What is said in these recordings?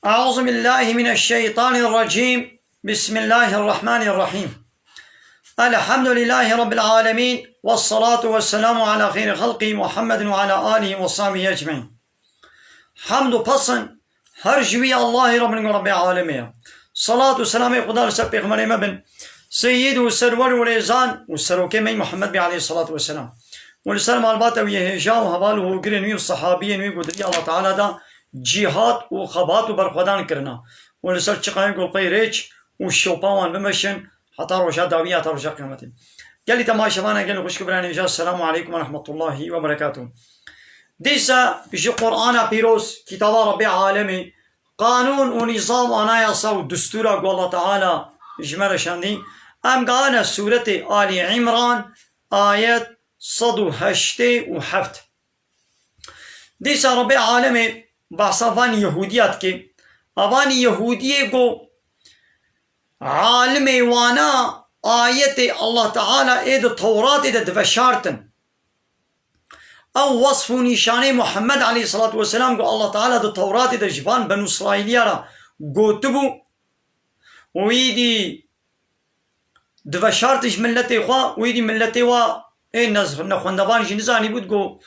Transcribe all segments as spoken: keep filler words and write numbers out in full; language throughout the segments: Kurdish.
أعوذ بالله من الشيطان الرجيم. بسم الله الرحمن الرحيم. الحمد لله رب العالمين، والصلاة والسلام على خير خلقه محمد وعلى آله وصحبه أجمعين. Hamd û pesn her ji wî Allahê Rabbin Rabbê alemê ye. Salat û selamê Xuda li ser pêxemberê me bin, seyyid û serwer û rêzan û serokê me Muhammed bê aleyhissalatu vesselam. Û li ser malbata wî yê hêja û heval û hogirên wî û sehabiyên wî ku di rêya Allah Teala da cîhat û xebat û berxwedan kirina. Û li ser çiqayê ku pey rêç û şopa wan bimeşin heta roja dawî, heta roja qiyametê. Gelî temaşevana, gelî xwişk û birayên hêja, Selamu aleykum ve rahmetullahi ve berekatuh. Dîsa ji Qur'ana Pîroz, kitaba Rabbê alemê, qanûn û nîzam û anayasa û distûra ku Allah Teala ji me re şandî, em gane sûretê Alî Îmran, ayet sed û heştê û heft. Dîsa Rabbê alemê behsa van Yehûdiya dike. Avan Yehûdiyê ku alimê wana ayetê Allah Teala ê di Tewratê de diveşartin. Ew wesf û nîşanê Muhammed aleyhissalatu vesselam ku Allah Teala di Tewratê de ji van Benû Îsraîliya re gotibû û îdî diveşartin ji miletê xwe û îdî miletê wa ê nez-, nexwendevan jî nizanîbû, digot,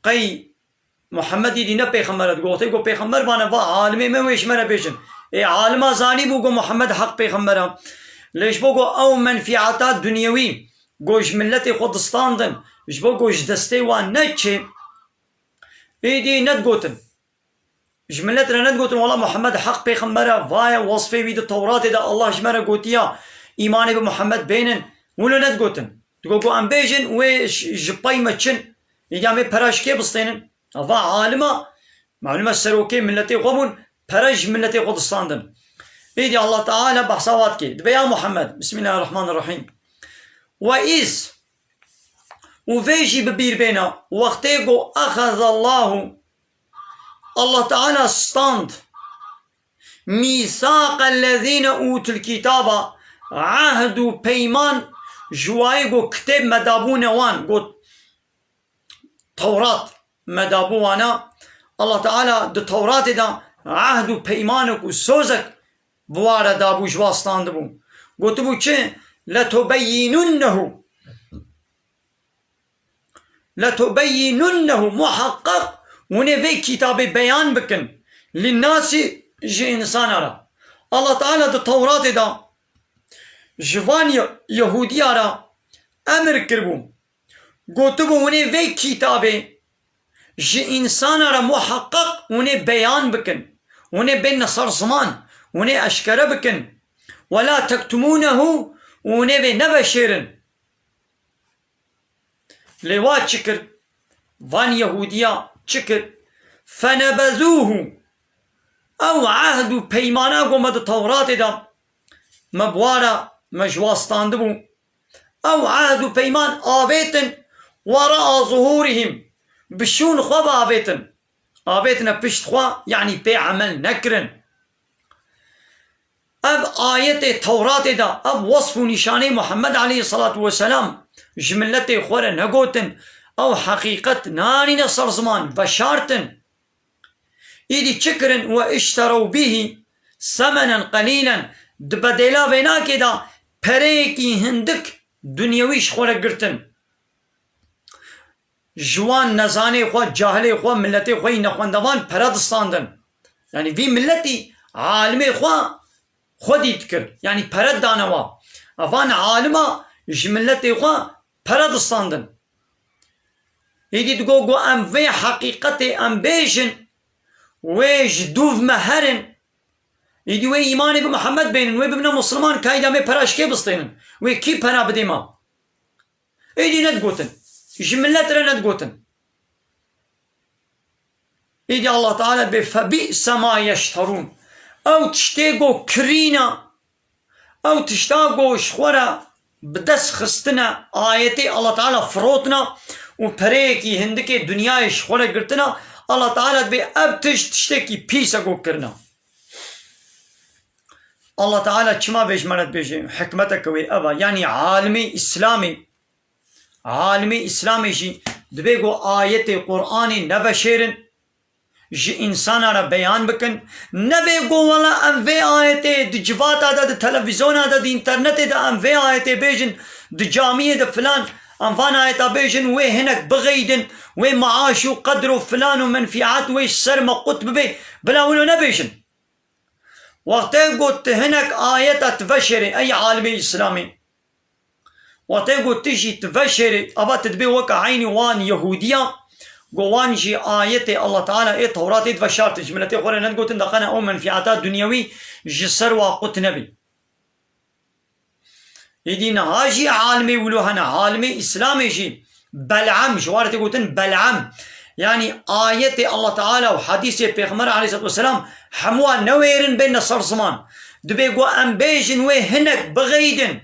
qey Muhammed îdî ne pêxember e, digot, wextê ku pêxember bane, va alimê me wê ji me re bêjin. Ê alima zanîbû ku Muhammed heq pêxember e. Lê ji bo ku ew menfîata dunyewî ku ji miletê xwe distandin, ji bo ku ji destê wan neçê, êdî nedigotin. Ji milet re nedigotin, wela Muhammed heq pêxember e, va ye, wesfê wî di Tewratê de Allah ji me re gotiya, îmanê bi Muhammed bênin, wilo nedigotin. Digot ku em bêjin, wê ji, ji pey me çin, êdî em ê pera ji kê bistênin? Va alima, malum e serokê miletê xwe bûn, pere ji miletê xwe distandin. Êdî Allah Teala behsa wa dike. Dibe ya Muhammed, Bismillahirrahmanirrahim. We îz û vê jî bi bîr bêne, wextê ku exezallahu, Allah Teala stand, mîsaqellezîne ûtul kîtaba, ehd û peyman ji wayê ku kitêb me dabûne wan, got, Tewrat me dabû wana. Allah Teala di Tewratê de ehd û peymanek û sozek bi wa re dabû, ji wa standibû. Gotibû çi? Letubeyyinunnehu. Letubeyyinunnehu, muheqqeq hûn ê vê kitabê beyan bikin. Linnasî, ji însana re. Allah Teala di Tewratê de ji van Ye-, Yehûdiya re emir kiribû. Gotibû, hûn ê vê kitabê ji însana re muheqqeq hûn ê beyan bikin. Hûn ê bêne ser ziman, hûn ê eşkere bikin. Wela tektumûnehu, hûn ê vê neveşêrin. Lê wa çi kir? Van Yehûdiya çi kir? Fenebezûhu. Ew ehd û peymana ku me di Tewratê de me bi wa re, me ji wa standibû. Ew ehd û peyman avêtin, weraa zuhûrihim, bi şûn xwe ve avêtin. Avêtine pişt xwe, yanî pê emel nekirin. Ev ayetê Tewratê de, ev wesf û nîşanê Muhammed aleyhissalatu vesselam ji miletê xwe re negotin, ew heqîqet nanîne ser ziman, veşartin. Îdî çi kirin? Ve işterew bîhî semenen qelîlen, di bedêla vênakê de pereyekî hindik dunyewî ji xwe re girtin. Ji wan nezanê xwe, cahilê xwe, miletê xwe yî nexwendevan pere distandin. Yanî vî miletî alimê xwe xwedî dikir. Yanî pere dane wa. Evan alima ji miletê xwe pere distandin. Êdî digo, go em vê heqîqetê em bêjin, wê ji dûv me herin, êdî wê îmanê bi Mihemed bênin, wê bibine Misliman, kayda me pera ji kê bistênin? Wê kî pera bidê me? Êdî nedigotin. Ji milet re nedigotin. Êdî Allah Teala dibê, "Febî'se ma yeşterûn." Ew tiştê go kirîna, ew tişta go ji xwe re bi dest xistine, ayetê Allah Teala firotna û pereyekî hindikê dinyayê ji xwe re girtina, Allah Teala dibê, ev tişt tiştekî pîs e go kirina. Allah Teala çima vê ji me re dibêje? Hikmeteke wê ev e. Yanî alimê Îslamê, alimê Îslamê jî dibê go ayetê Qur'anê neveşêrin, ji însana re beyan bikin. Nebê ku wela em vê ayetê di civata de, di televîzyona de, di înternetê de em vê ayetê bêjin, di camiyê de filan, em van ayeta bêjin, wê hinek bixeydin, wê maaş û qedr û filan û menfîat wê ji ser me qut bibe, bila wilo nebêjin. Wextê ku tu hinek ayeta tu veşêrê, ey alimê Îslamê, wextê ku tu jî tu veşêrê, ava tu dibê weke eynî wan Yehûdiya, ku wan jî ayetê Allah Teala ê Tewratê diveşartin, ji miletê xwe re nedigotin, de qene ew menfîata dunyewî ji ser wa qut nebî. Êdî niha jî alimê wilo hene, alimê Îslamê jî, Bel'am, ji wan re tê gotin Bel'am. Yanî ayetê Allah Teala û hedîsê Pêxember aleyhisselatu vesselam hemû wan newêrin bêne ser ziman. Dibê ku em bêjin wê hinek bixeydin.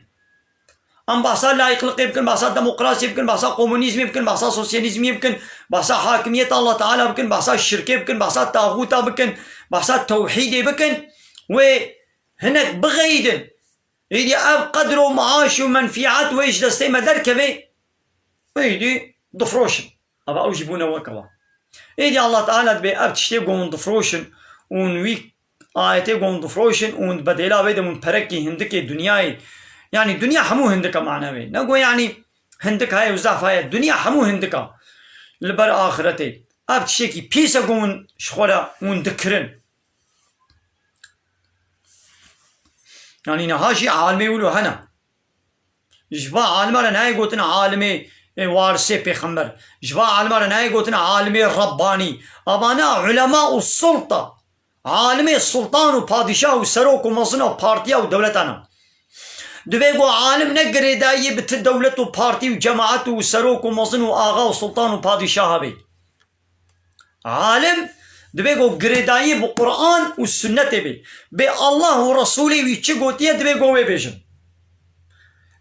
Em behsa layîqliqê bikin, behsa demokrasiyê bikin, behsa komunîzmê bikin, behsa sosyalîzmê bikin, behsa hakimiyeta Allah Teala bikin, behsa şirkê bikin, behsa taxûta bikin, behsa tewhîdê bikin. Wê hinek bixeydin. Êdî ev qedr û maaş û menfîat wê ji destê me derkeve, êdî difroşin. Ava ew jî bûne wek ewa. Êdî Allah Teala dibê ev tiştê ku hûn difroşin û hûn wî ayetê ku hûn difroşin û hûn bedêla wê de hûn perekî hindikê dinyayê. Yanî dinya hemû hindika manevê. Ne ku yanî hindik heye û zaf heye. Dinya hemû hindika. Li ber axiretê. Ev tiştekî pîs e ku hûn ji xwe re hûn dikirin. Yanî niha jî alimê wilo hene. Ji va alima re nayê gotin alimê, e, warisê pêxember. Ji va alima re nayê gotin alimê Rebbanî. Avana ulema û sulta. Alimê sultan û padîşah û serok û mezin û partiya û dewleta ne. Divê ku alim ne girêdayiyê bi ti dewlet û partî û cemaet û serok û mezin û axa û sultan û padîşaha bê. Alim divê ku girêdayî bi Quran û sunnetê bê. Bê Allah û Resûlê wî çi gotiye divê ku wê bêjin.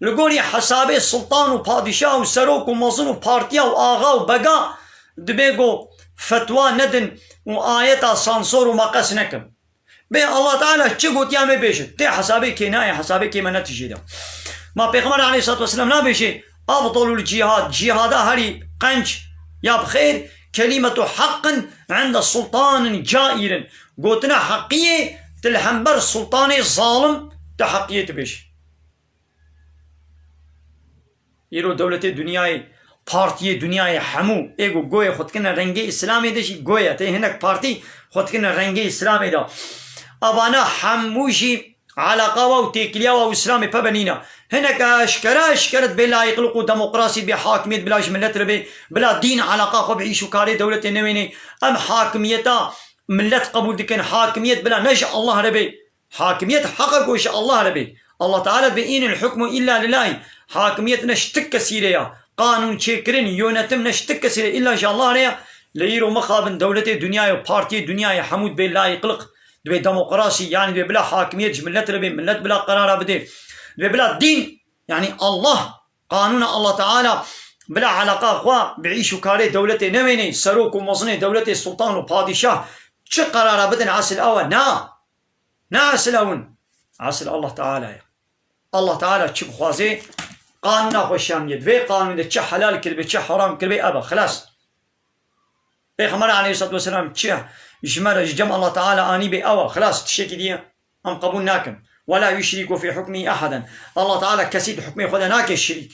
Li gorî hesabê sultan û padîşah û serok û mezin û partiya û axa û bega divê ku fetwa nedin û ayeta sansor û maqes nekin. Bê Allah Teala çi gotiya me bêjin. Tê hesabê kê nayê, hesabê kê me netijê de. Ma Pêxember aleyhissalatu vesselam nabêjê, "Afdalul cihad, cihada herî qenc ya bi xêr, kelimetu haqqin inde sultanin cairin." Gotina heqiyê, tu li hember sultanê zalim, tu heqiyê tu bêjî. Îro dewletê dinyayê, partiyê dinyayê hemû ê ku goyê xwe dikine rengê Îslamê de jî goye. Tê hinek partî xwe dikine rengê Îslamê de. Avana hemû jî eleqa wa û têkiliya wa û Îslamê pebe nîne. Hinek eşkere eşkere dibê layîqliq û demokrasî dibê hakimiyet bila ji milet re bê, bila dîn eleqa xwe bi îş û karê dewletê newênê. Em hakimiyeta milet qebûl dikin, hakimiyet bila ne ji Allah re bê. Hakimiyet heq e ku ji Allah re bê. Allah Teala dibê, "Înil hukmu illa lillahî." Hakimiyet ne ji tik kesî re ya. Qanûn çêkirin, yönetim ne ji tik kesî re, îlla ji Allah re ya. Lê îro mixabin dewletê dinyayê û partiyê dinyayê hemû dibê layîqliq, dibê demokrasî, yanî dibê bila hakimiyet ji millet re bê, millet bila qerara bidê. Dibê bila dîn, yanî Allah, qanûna Allah Teala bila eleqa xwe bi îş û karê dewletê newênê, serok û mezinê dewletê, sultan û padîşah çi qerara bidin, esil ew e. Na. Ne esil ewin. Esil Allah Teala ye. Allah Teala çi bixwaze, qanûna xwe şandiye. Di vê qanûnê de çi helal kiribe, çi heram kiribe, ev e. Xilas. Pêxember aleyhissalatu vesselam çi ji me re, ji cem Allah Teala anîbe, ew e. Xilas. Tiştekî diye em qebûl nakin. "Ve la yuşriku fî hukmî ehaden." Allah Teala kesî di hukmê xwe de nake şirîk.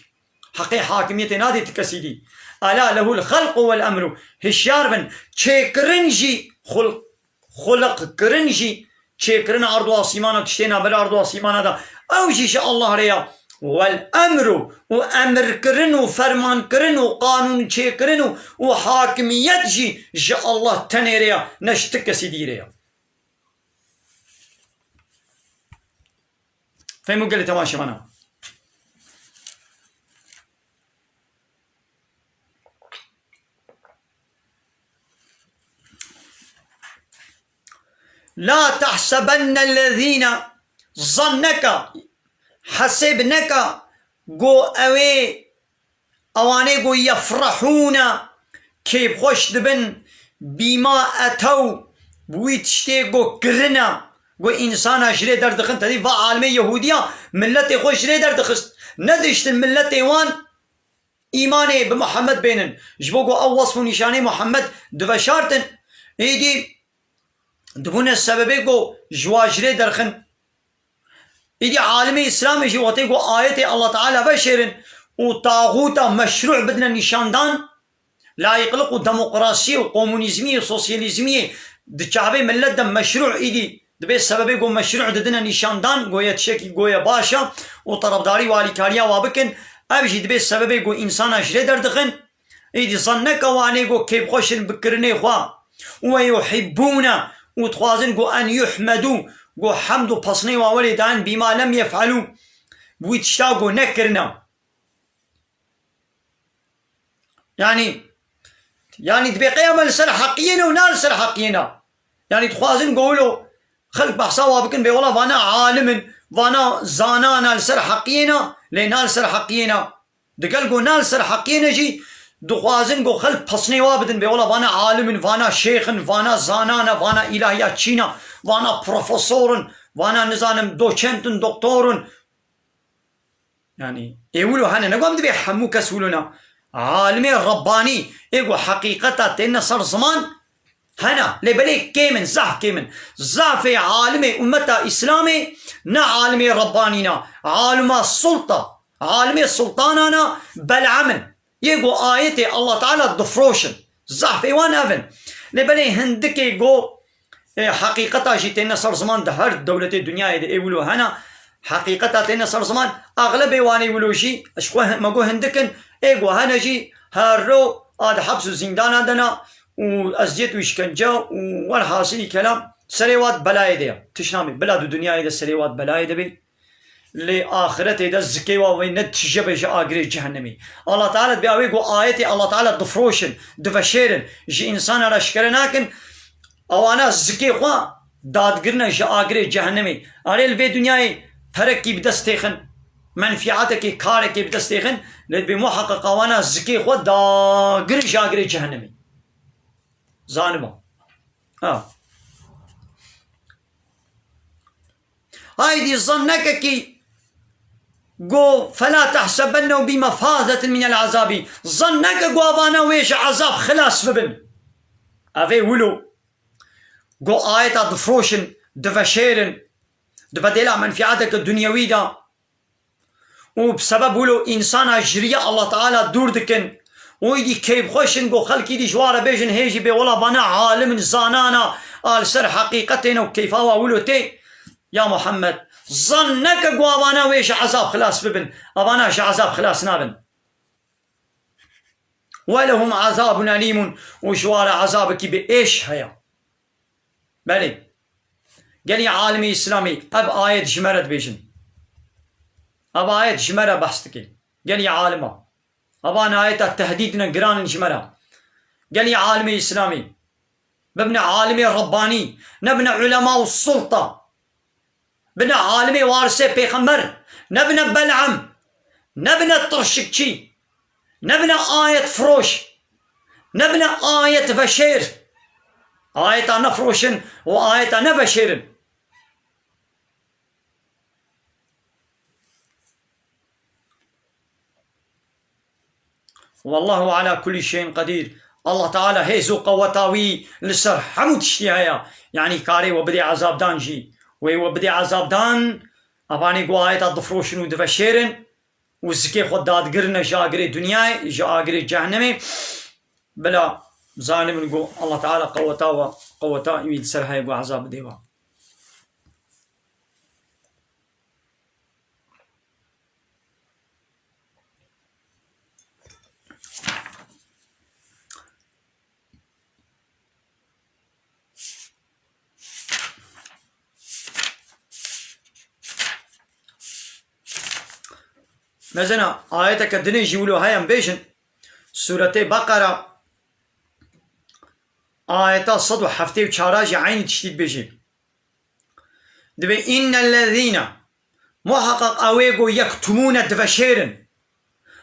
Heqê hakimiyetê nade ti kesî dî. "Ela lehul xelqu vel emru." Hişyar bin. Çêkirin jî xul-, Xuliqkirin jî, çêkirina erd û asîmana, tiştê navbera erd û asîmana de, ew jî ji Allah re ya. Wel emru, û emirkirin û fermankirin û qanûn çêkirin û, û hakimiyet jî ji Allah tenê re ya, ne ji ti kesî dî re ya. Fehmo gelê temaşevana. La tehsebennellezîne, zan neka, hesêb neka, go ew ê, ewanê go yefrehûne, kêfxweş dibin, bîma etew, bi wî tiştê go kirine, go însana ji rê derdixin, tedî va alimê Yehûdiya, milletê xwe ji rê derdixist. Nediştin milletê wan, îmanê bi Muhammed bênin. Ji bo ku ew wesf û nîşanê Muhammed diveşartin, Êdî dibûne sebebê ku ji wa jilê derxin. Êdî alimê Îslamê jî wextê ku ayetê Allah Teala veşêrin û taxûta meşrû bidine nîşandan, layîqliq û demokrasiyê û komunîzmiyê, sosyalîzmiyê di çavê millet de meşrû êdî dibê sebebê ku meşrû didine nîşandan, goye tişekî goye baş e û terefdarî û alîkariya wa bikin, ev jî dibê sebebê ku însana jilê derdixin. Êdî zan neke wanê ku kêfxweş in bi kirinê xwe û we yuhibbûne û dixwazin ku en yuhmedû, ku hemd û pesnê wa welê dayin bîma lem yef'elû, bi wî tişta ku nekirine. Yanî, yanî dibê qey em li ser heqiyê ne û na li ser heqiyê ne. Yanî dixwazin ku wilo xelk behsa wa bikin bê wela vana alim in, vana zanan e li ser heqiyê ne, lê na li ser heqiyê ne. Digel ku na li ser heqiyê ne jî dixwazin ku xelk pesnê wa bidin bê wela vana alim in, vana şêx in, vana zanan e, vana îlahiya çîn e, vana profesor in, vana nizanim doçent in, doktor in. Yanî ê wilo hene, ne ku em dibê hemû kes wilo ne. Alimê Rebbanî ê ku heqîqeta têne ser ziman hene, lê belê kêm in, zehf kêm in. Zafê alimê ummeta Îslamê ne alimê Rebbanî ne, alima sulta. Alimê sultanana Bel'am in. Yê ku ayetê Allah Teala difroşin. Zehfê wan ev in. Lê belê hindikê ku, e, heqîqeta jî têne ser ziman di her dewletê dinyayê de ê wilo hene. Heqîqeta têne ser ziman, exlebê wan ê wilo jî, ji xwe hin-, me got hindik in, ê ku hene jî her ro a di heps û zîndana de ne û eziyet û îşkence û welhasilî kelam serê wa di belayê de ye. Tişt namê, bila di dinyayê de serê wa di belayê de bê. Lê axiretê de zikê wa wê ne tije be ji agirê cehennemê. Allah Teala dibê awê ku ayetê Allah Teala difroşin, diveşêrin, ji însana re eşkere nakin, ewana zikê xwe dadgirine ji agirê cehennemê. Arê li vê dinyayê perekî bi dest têxin, menfîatekê, karekê bi dest têxin, lê dibê muheqeq ewana zikê xwe dagir ji agirê cehennemê. Zanima. Ha. Haydî zan neke kî go fela tehsebennehu bi mefazetin minel azabi. Zan neke go avana wê ji ezab xilas bibin. Ev ê wilo go ayeta difroşin, diveşêrin, di bedêla menfîateke dunyewî de. Û bi sebeb wilo însana ji riya Allah Teala dûr dikin. Û îdî keyfxweş in ku xelk îdî ji wan re bêjin hê jî bê wela vana alim in, zanana, a li ser heqîqetê ne û keyfa wa wilo tê. Ya Muhammed, zan neke ku avana wê ji ezab xilas bibin. Avana ji ezab xilas nabin. Welehum azabun elîmun, û ji wan re ezabekî bi êş heye. Belê. Gelî alimê Îslamî ev ayet ji me re dibêjin. Ev ayet ji me re behs dike. Gelî alima. Evan ayeta tehdîd ne giran in ji me re. Gelî alimê Îslamî. Bibine alimê Rebbanî. Nebine ulema û sulta. Bine alimê warisê pêxember, nebine Bel'am, nebine tirşikçî, nebine ayet firoş, nebine ayet veşêr. Ayeta nefiroşin û ayeta neveşêrin. Wallahu ala kulli şeyin qedîr. Allah Teala hêz û qeweta wî li ser hemû tiştî heye. Yanî karê we bidê ezabdan jî. Wê we bidê ezabdan, evanê ku ayeta difroşin û diveşêrin û zikê xwe dadgirine ji agirê dinyayê, ji agirê cehennemê. Bila zalim in ku Allah Teala qeweta we, qeweta wî li ser heye ku ezab bidê we. Mezena ayeteke dinê jî wilo heye em bêjin. Sûretê Beqera ayeta sed û heftê û çar jî eynî tiştî dibêjê. Dibê, "Innellezîne", muheqeq ew ê ku yektumûne diveşêrin,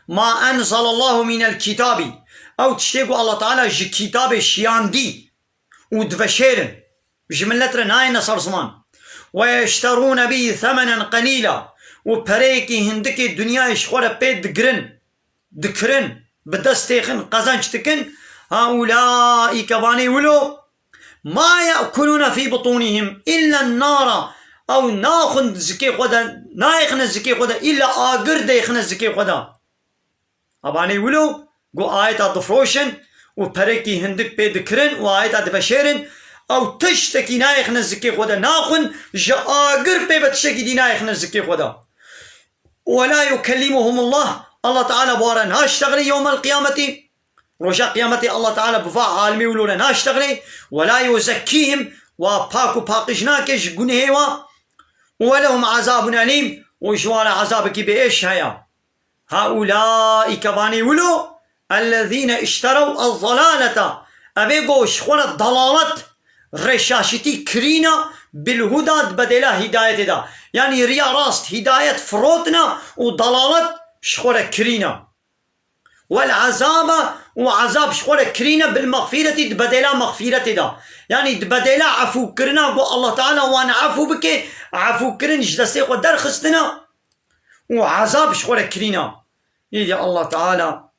"ma enzelallahu minel kitabî", ew tiştê ku Allah Teala ji kitabê şiyandî û diveşêrin, ji millet re nayêne ser ziman. "Ve yeşterûne bî semenen qelîla", û pereyekî hindikê dinyayê ji xwe re pê digirin. dikirin, bi dest têxin, qezenc dikin, ha ulaîke vanê wilo, ما يأكلون في بطونهم إلا النار. Ew naxwin zikê xwe de, nayêxine zikê xwe de, îlla agir dêxine zikê xwe de. Ebanê wilo ku ayeta difroşin û perekî hindik pê dikirin û ayeta diveşêrin, ew tiştekî nayêxine zikê xwe de naxwin, ji agir pê ve tiştekî dî nayêxine zikê xwe de. ولا يكلمهم الله، Allah Teala bi wan re naştexilê yewmel qiyameti. Roja qiyametê Allah Teala bi va alimê wilo re naştexilê. ولا يزكيهم، wa pak û paqij nake ji gunehê wa. ولهم عذاب أليم، û ji wan re ezabekî bi êş heye. هؤلاء، kevanê wilo, الذين اشتروا الضلالة، evê go ji xwe re dalalet, rêşaşitî kirîna, بالهدى، di bedêla hîdayetê de. Yanî riya rast, hîdayet firotina û dalalet ji xwe re kirîna. والعذاب، û ezab ji xwe re kirîne, بالمغفرة، di bedêla mexfîretê de. Yanî di bedêla efûkirina ku Allah Teala wan efû bike, efûkirin ji destê xwe derxistina û ezab ji xwe re kirîna. Îdî Allah Teala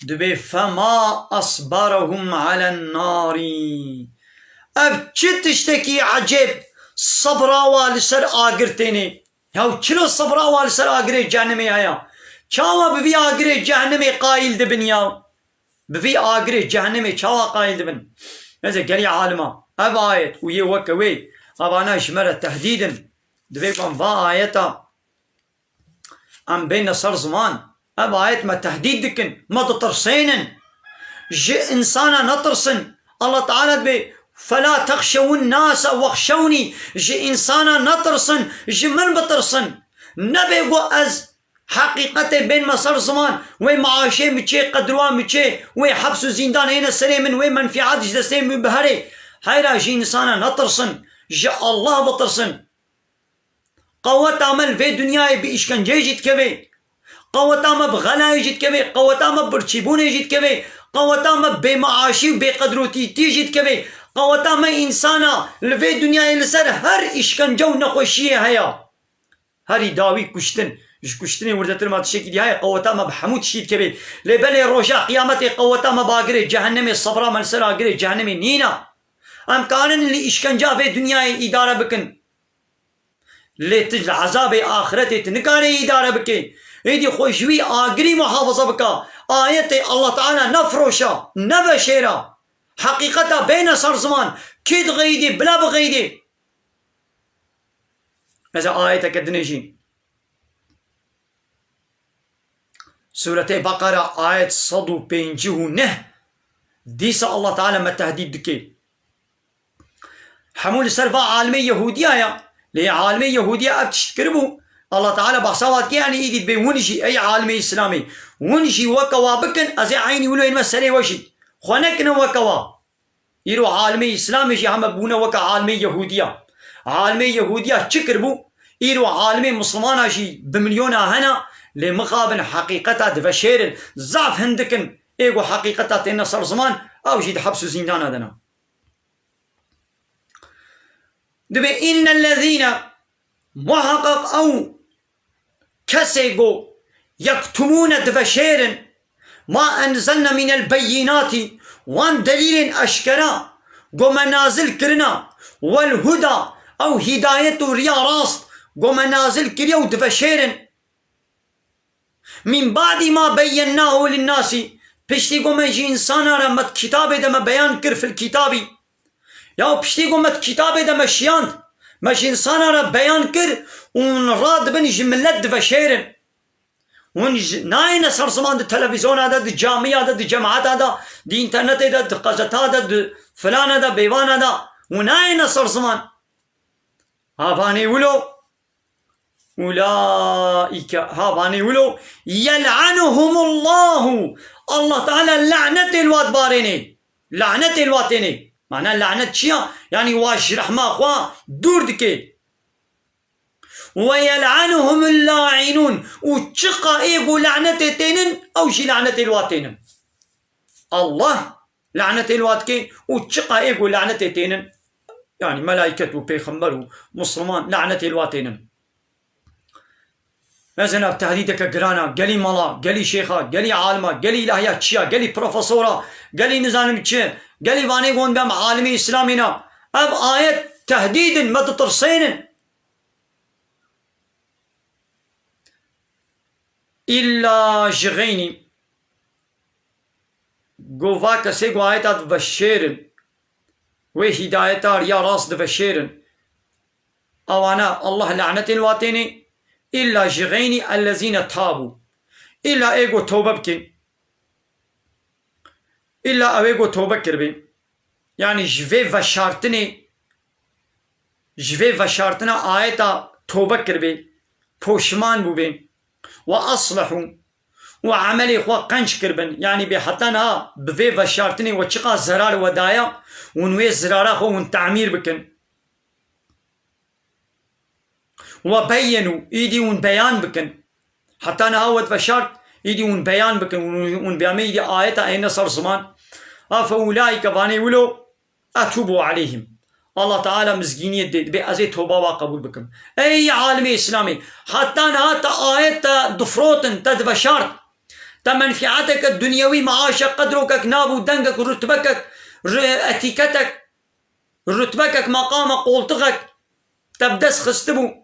dibê: فما أصبرهم على النار. Ev çi tiştekî ecêb, sebra wa li ser agir tênê. Yaw çilo sebra wa li ser agirê cehennemê heye? Çawa bi vî agirê cehennemê qayîl dibin yaw? Bi vî agirê cehennemê çawa qayîl dibin? Neze gelî alima. Ev ayet û yê weke wê, evana ji me re tehdîd in. Divê ku em va ayeta em bêne ser ziman. Ev ayet me tehdîd dikin, me ditirsênin. Ji însana netirsin. Allah Teala dibê: فلا تخشوا الناس واخشوني. Ji însana netirsin, ji min bitirsin. Nebê ku ez heqîqetê bênme ser ziman, wê maaşê min çê, qedra min çê, wê heps û zîndan hêne serê min, wê menfîat ji destê min biherê. Heyra ji însana netirsin, ji Allah bitirsin. Qeweta me li vê dinyayê bi îşkenceyê jî dikeve. Qeweta me bi xelayê jî dikeve. Qeweta me bi birçîbûnê jî dikeve. Qeweta me bêmeaşî û bêqedrotîtî jî dikeve. Qeweta me însana li vê dinyayê li ser her îşkence û nexweşiyê heye. Herî dawî kuştin. Ji kuştinê wirdetir ma tiştekî dî heye, qeweta me bi hemû tiştî dikeve. Lê belê roja qiyametê qeweta me bi agirê cehennemê, sebra me li ser agirê cehennemê nîne. Em karin li îşkenca vê dinyayê îdare bikin. Lê tu li ezabê axiretê tu nikarê îdare bikê. Êdî xwe ji wî agirî muhafaza bike. Ayetê Allah Teala nefiroşa, neveşêra. Heqîqeta bêne ser ziman. Kê dixeyidê, bila bixeyidê. Ez ê ayeteke dinê jî. Sûretê Beqera, ayet sed û pêncî û neh. Dîsa Allah Teala me tehdîd dike. Hemû li ser va alimê Yehûdiya ya. Lê alimê Yehûdiya ev tişt kiribû. Allah Teala behsa wa dike, yanî îdî dibê hûn jî, ey alimê Îslamê, hûn jî weke wa bikin, ez ê eynî wilo ênime serê we jî. Xwe nekine weke wa. Îro alimê Îslamê jî heme bûne weke alimê Yehûdiya. Alimê Yehûdiya çi kiribû? Îro alimê Mislimana jî bi milyona hene, lê mixabin heqîqeta diveşêrin. Zaf hindik in, ê ku heqîqeta têne ser ziman, ew jî di heps û zîndana de ne. Dibê, innellezîne, muheqeq ew kesê ku yektumûne diveşêrin, ma enzelne mînel beyînatî, wan delîlên eşkera ku me nazil kirina, wel huda, ew hîdayet û riya rast ku me nazil kiriye û diveşêrin. Min ba'dî ma beyyennahu linnasî, piştî ku me ji însana re me di kitabê de me beyan kir fil kitabî. Ya piştî ku me di kitabê de me şiyand, me ji însana re beyan kir û hûn radibin ji milet diveşêrin. Hûn ji, nayêne ser ziman di televîzyona de, di camiya de, di cemaeta de, di înternetê de, di qezeta de, di filana de, bêvana de. Hûn nayêne ser ziman. Ha vanê wilo. Ulaîke, ha vanê wilo, yel'anuhumullahu. Allah Teala lanetê li wa dibarênê. Lanetê li wa tênê. Mana lanet çi ya? Yanî wa ji rehma xwe dûr dike. Ve yel'anuhumul la'inûn. Û çiqa ê ku lanetê tênin, ew jî lanetê li wa tênin. Allah lanetê li wa dike û çiqa ê ku lanetê tênin, yanî melaîket û pêxember û misliman lanetê li wa tênin. Mezin ev tehdîdeke giran e, gelî mala, gelî şêxa, gelî alima, gelî îlahiya çiya, gelî profesora, gelî nizanim çi, Gelî vanê gon bem alimê Îslamê na. Ev ayet tehdîd in, me ditirsênin. Îlla ji xeynî. Go va kesê ku ayeta diveşêrin, wê hîdayeta riya rast diveşêrin. Ewana Allah lanetê li watênê, îlla ji xeynî ellezîne tabû. Îlla ê ku tewbe bikin. Îlla ew ê ku tewbe kiribê. Yanî ji vê veşartinê, ji vê veşartina ayeta tewbe kiribê, poşiman bûbê. Ve aslehû, û emelê xwe qenc kiribin. Yanî bê heta niha bi vê veşartinê we çiqas zerar we daya, hûn wê zirara xwe hûn tamîr bikin. Ve beyyenû, îdî hûn beyan bikin. Heta niha we veşart, îdî hûn beyan bikin. Hûn, hûn bêyamê îdî ayeta êne ser ziman. A fe ulaîke, vanê wilo, etûbû aleyhim. Allah Teala mizgîniyê dê, dibê ez ê toba wa qebûl bikim. Ey alimê Îslamê, heta niha te ayet te difrotin, te diveşart. Te menfîeteke dunyewî, meaşek, qedrokek nabû, dengek, rutbekek, ri-, etîketek, rutbekek, meqamek, qoltixek te bi dest xistibû.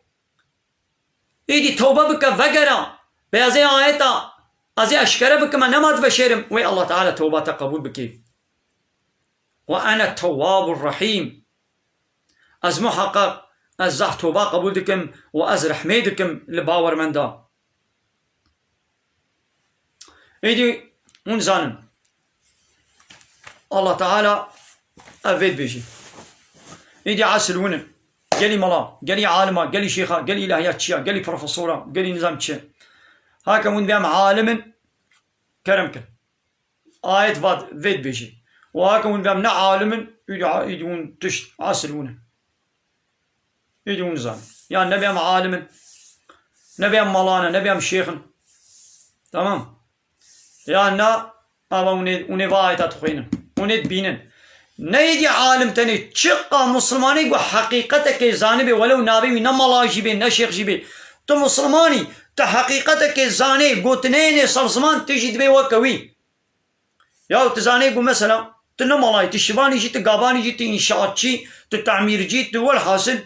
Îdî tewbe bike, vegera. Bê ez ê ayeta, ez ê eşkere bikime, nema diveşêrim. Wê Allah Teala tewba te qebûl bike. Ve ene tewwabur rahîm. Ez muheqeq, ez zehf tewba qebûl dikim û ez rehmê dikim li bawermenda. Îdî hûn zanin. Allah Teala ev vê dibêjî. Îdî esil hûn in. Gelî mala, gelî alima, gelî şêxa, gelî ilahiyatçiya, gelî profesora, gelî nizam çi. Hake hûn bêm alim in, kerem kin. Ayet vat vê dibêjî. Û hake hûn bêm ne alim in, îdî, îdî hûn tişt esil hûn in. Îdî hûn zanin. Ya ne bêm alim in, ne bêm mala ne, ne bêm şêx in. Tamam. Ya na, ava hûn ê, hûn ê va ayeta dixwînin. Hûn ê dibînin. Ne êdî alim tenê, çiqa misilmanê ku heqîqetekê zanibê, welew navê wî ne mala jî bê, ne şêx jî bê. Tu misilmanî, tu heqîqetekê zanê, gotineyê nê ser ziman, tu jî dibê weke wî. Ya tu zanê ku mesela, tu ne malayî, tu şivanî jî, tu gavanî jî, tu înşaatçî, tu temîrcî, tu welhasil,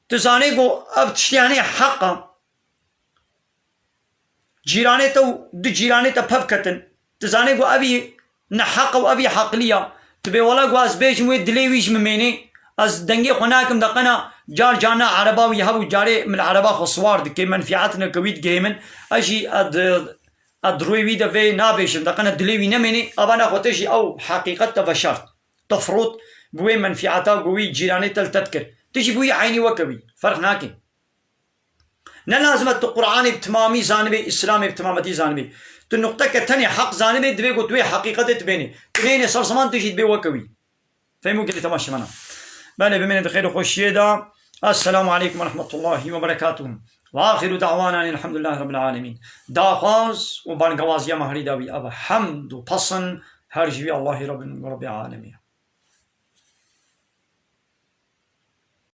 tu zanê ku ev tiştiyanê heq e. Cîranê te û du cîranê te pev ketin. Tu zanê ku evî neheq e û evî heqlî ya. Tu bê wela ku ez bêjim wê dilê wî ji min mênê. Ez dengê xwe nakim de qena car carna ereba wî hebû, carê min ereba xwe siwar dike, menfîetine ke wî digihê min. Ez jî ez, ez di rûyê wî de vê nabêjim, de qena dilê wî nemênê. Ava nexwe te jî ew heqîqet te veşart. Te firot bi wê menfîeta ku wî cîranê te li te dikir. Tu jî bûyî eynî weke wî. Ferq nake. Ne lazim e tu Qur'anê bi timamî zanibê, Îslamê bi timametî zanibê. Tu nuqteke tenê heq zanibê, divê ku tu wê heqîqetê tu bênê. Tu nênê ser ziman, tu jî dibê weke wî. Fehmû gelî temaşevana. Belê, bimînin di xêr û xweşiyê de. Esselamu aleykum ve rahmetullahi ve berekatuhu. Ve axiru da'wana elhamdülillahi rabbil alemin. Daxwaz û bangewaziya me herî dawî ev e. Hemd û pesin her ji wî Allahî Rabbin, Rabbî alemî.